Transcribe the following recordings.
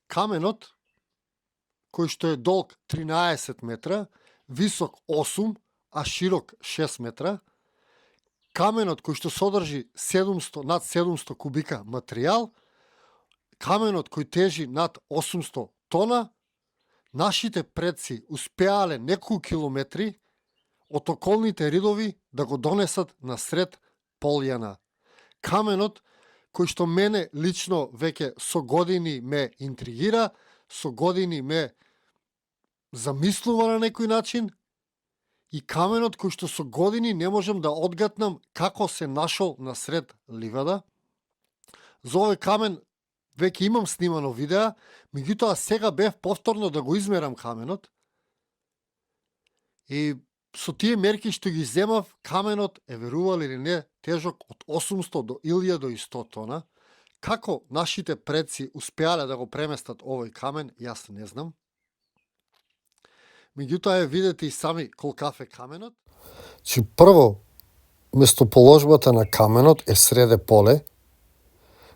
каменот, кој што е долг 13 метра, висок 8, а широк 6 метра, каменот кој што содржи над 700 кубика материјал, каменот кој тежи над 800 тона, нашите предци успеале неколку километри од околните ридови да го донесат на сред Полјана. Каменот кој што мене лично веќе со години ме интригира, со години ме замислува на некој начин, и каменот кој што со години не можам да одгатнам како се нашол на сред ливада. За овој камен веќе имам снимано видео, меѓутоа сега бев повторно да го измерам каменот. И со тие мерки што ги земав, каменот е, верували или не, тежок од 800 до 1100 тона. Како нашите предци успеале да го преместат овој камен, јас не знам. Меѓутоа видете и сами колкав е каменот. Прво, местоположбата на каменот е среде поле.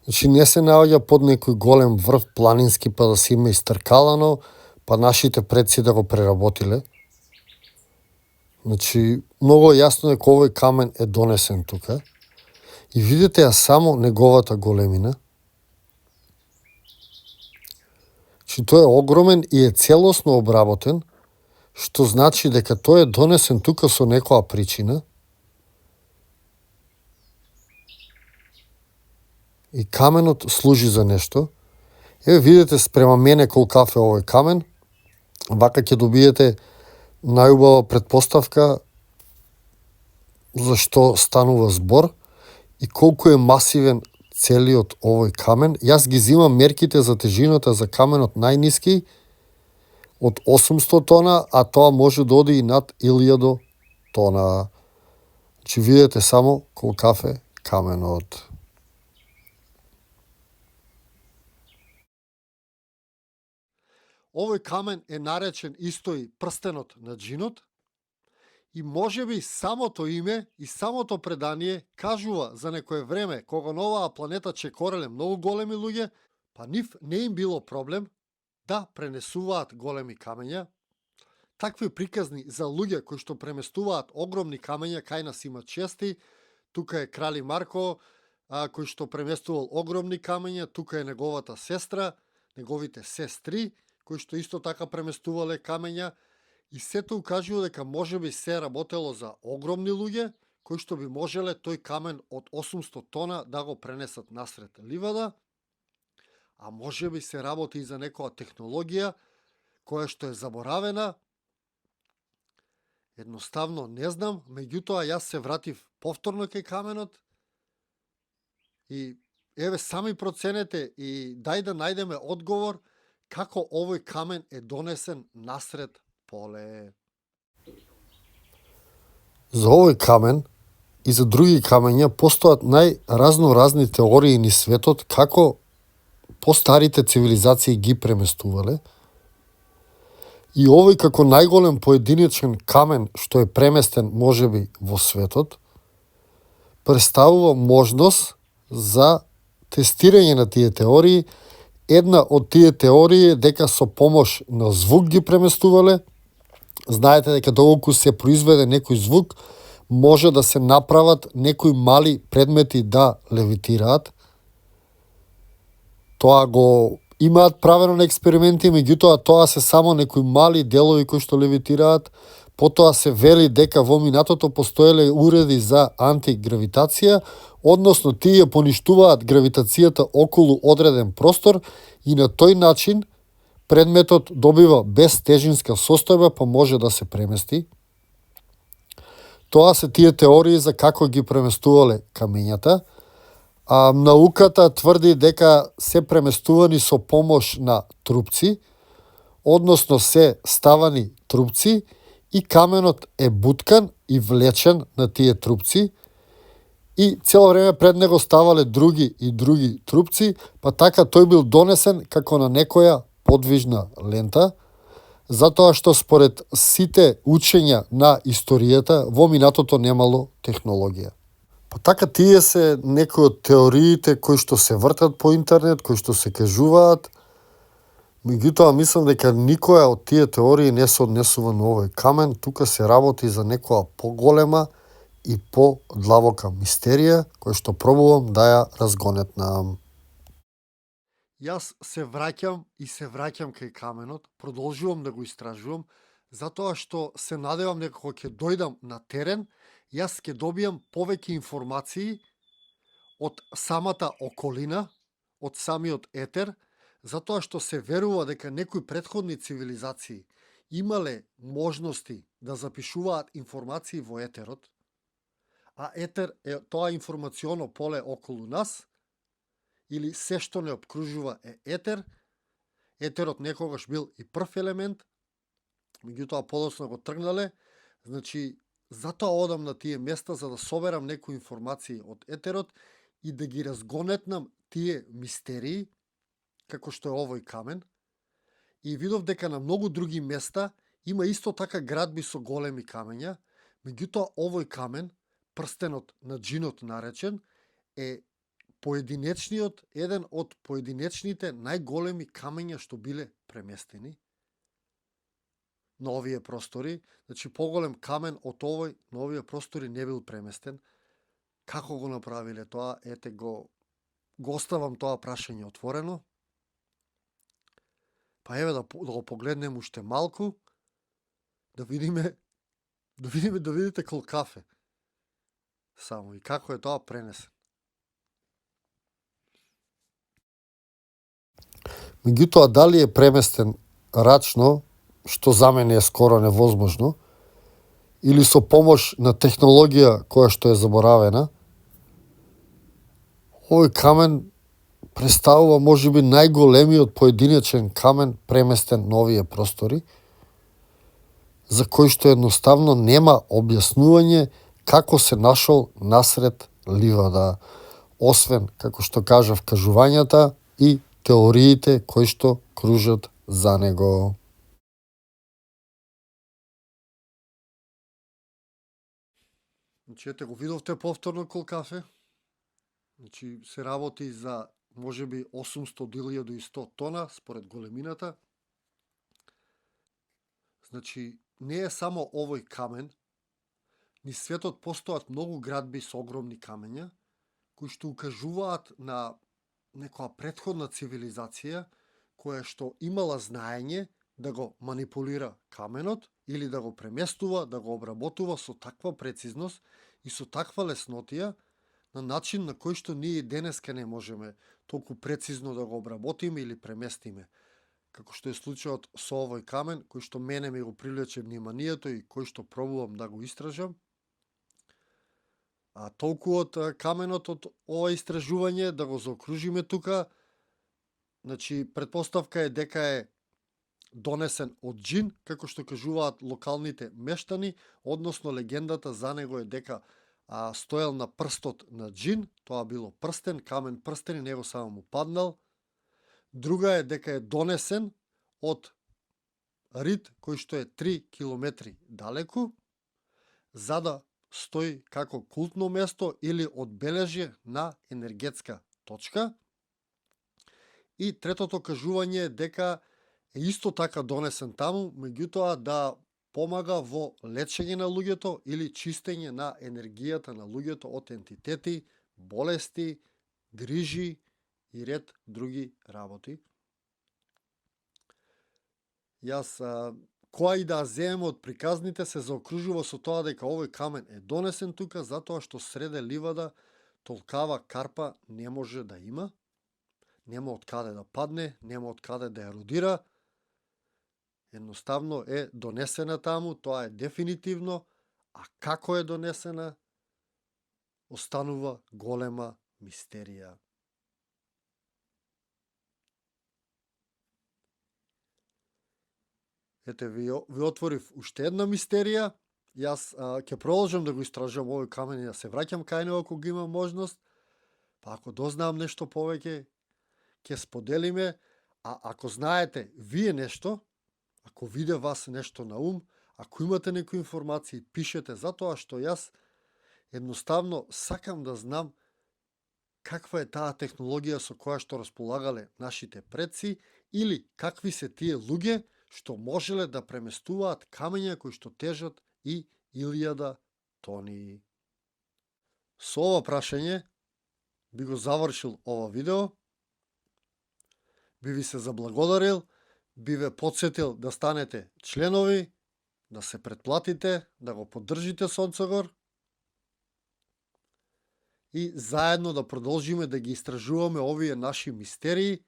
Не се наоѓа под некој голем врв планински па да се има истркалано, па нашите предци да го преработиле. Многу јасно е кој овој камен е донесен тука. И видите ја само неговата големина. Тој е огромен и е целосно обработен, што значи дека тој е донесен тука со некоја причина. И каменот служи за нешто. Видите спрема мене колкав е овој камен. Вака ќе добиете најубава претпоставка за што станува збор и колку е масивен целиот овој камен. Јас ги зимам мерките за тежината за каменот најниски од 800 тона, а тоа може да оди и над 1000 тона. Видите само колкав е каменот. Овој камен е наречен исто и прстенот на џинот, и можеби самото име и самото предание кажува за некое време кога на оваа планета чекореле многу големи луѓе, па нив не им било проблем да пренесуваат големи камења. Такви приказни за луѓе кои што преместуваат огромни камења кај нас има чести. Тука е Крали Марко, кој што преместувал огромни камења, тука е неговата сестра, неговите сестри, кои што исто така преместувале камења, и сето укажува дека можеби се работело за огромни луѓе, кои што би можеле тој камен од 800 тона да го пренесат насред ливада, а можеби се работи и за некоја технологија која што е заборавена. Едноставно не знам, меѓутоа јас се вратив повторно кај каменот и сами проценете и дај да најдеме одговор како овој камен е донесен насред поле. За овој камен и за други камења постојат најразноразни теории низ светот како постарите цивилизации ги преместувале. И овој како најголем поединечен камен што е преместен можеби во светот, представува можност за тестирање на тие теории. Една од тие теории е дека со помош на звук ги преместувале. Знаете дека доколку се произведе некој звук, може да се направат некои мали предмети да левитираат. Тоа го имаат правено на експерименти, меѓутоа тоа се само некои мали делови кои што левитираат. Потоа се вели дека во минатото постоеле уреди за антигравитација, односно тие поништуваат гравитацијата околу одреден простор и на тој начин предметот добива безтежинска состојба, па може да се премести. Тоа се тие теории за како ги преместувале камењата. А науката тврди дека се преместувани со помош на трупци, односно се ставани трупци и каменот е буткан и влечен на тие трупци и цело време пред него ставале други трупци, па така тој бил донесен како на некоја подвижна лента, затоа што според сите учења на историјата во минатото немало технологија. Па така тие се некои од теориите кои што се вртат по интернет, кои што се кажуваат. Меѓутоа, мислам дека никоја од тие теории не се однесува на овој камен, тука се работи за некоја поголема и подлабока мистерија, која што пробувам да ја разгонетнам. Јас се враќам кај каменот, продолжувам да го истражувам, затоа што се надевам дека кога ќе дојдам на терен, јас ќе добијам повеќе информации од самата околина, од самиот етер, затоа што се верува дека некои претходни цивилизации имале можности да запишуваат информации во етерот, а етер е тоа информационо поле околу нас, или се што не обкружува е етер. Етерот некогаш бил и прв елемент, меѓутоа подоцна го тргнале. Значи, затоа одам на тие места за да соберам некои информации од етерот и да ги разгонетнам тие мистерии, како што е овој камен. И видов дека на многу други места има исто така градби со големи камења, меѓутоа овој камен, прстенот на џинот наречен, е еден од поединечните најголеми камења што биле преместени на овие простори. Значи, поголем камен од овој на овие простори не бил преместен. Како го направиле тоа? Ете го оставам тоа прашање отворено. Па еве да го погледнем уште малку, да видите колкафе. Само и како е тоа пренесен. Меѓутоа, дали е преместен рачно, што за мене е скоро невозможно, или со помош на технологија која што е заборавена, овој камен представува можеби најголемиот поединечен камен преместен на овие простори, за кој што едноставно нема објаснување како се нашол насред ливада, освен, како што кажав, кажувањата и теориите кои што кружат за него. Значи, ете го видовте повторно колкафе. Значи, се работи за можеби 800 до 1100 тона според големината. Значи, не е само овој камен. Низ светот постојат многу градби со огромни камења, кои што укажуваат на некоја претходна цивилизација која што имала знаење да го манипулира каменот или да го преместува, да го обработува со таква прецизност и со таква леснотија, на начин на кој што ние денеска не можеме толку прецизно да го обработиме или преместиме. Како што е случајот со овој камен, кој што мене ми го привлече вниманието и кој што пробувам да го истражам. А толку од каменот од ова истражување, да го заокружиме тука, значи, предпоставка е дека е донесен од џин, како што кажуваат локалните мештани, односно легендата за него е дека стоел на прстот на џин, тоа било прстен, камен прстен и него само му паднал. Друга е дека е донесен од Рид, кој што е 3 километри далеку, за да стои како култно место или одбележје на енергетска точка. И третото кажување е дека е исто така донесен таму, меѓутоа да помага во лечење на луѓето или чистење на енергијата на луѓето од ентитети, болести, грижи и ред други работи. Јас, која и да земеме од приказните, се заокружува со тоа дека овој камен е донесен тука, затоа што среде ливада толкава карпа не може да има, нема од каде да падне, нема од каде да еродира. Едноставно е донесена таму, тоа е дефинитивно, а како е донесена, останува голема мистерија. Ете, ви отворив уште една мистерија. Јас ќе продолжам да го истражувам овој камен и да се враќам кај него кога имам можност. Па ако дознаам нешто повеќе, ќе споделиме. А ако знаете вие нешто, ако виде вас нешто на ум, ако имате некои информации, пишете, затоа што јас едноставно сакам да знам каква е таа технологија со која што располагале нашите предци Или какви се тие луѓе што можеле да преместуваат камења кои што тежат и 1000 тони. Со ова прашање би го завршил ова видео. Би ви се заблагодарил, би ве подсетил да станете членови, да се претплатите, да го поддржите Сонцогор и заедно да продолжиме да ги истражуваме овие наши мистерии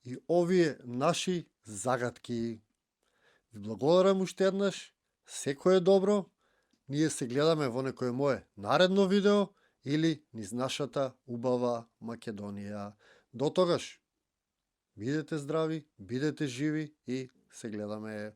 и овие наши загадки. Ви благодарам уште еднаш, секое е добро, ние се гледаме во некое мое наредно видео или низ нашата убава Македонија. До тогаш, бидете здрави, бидете живи и се гледаме.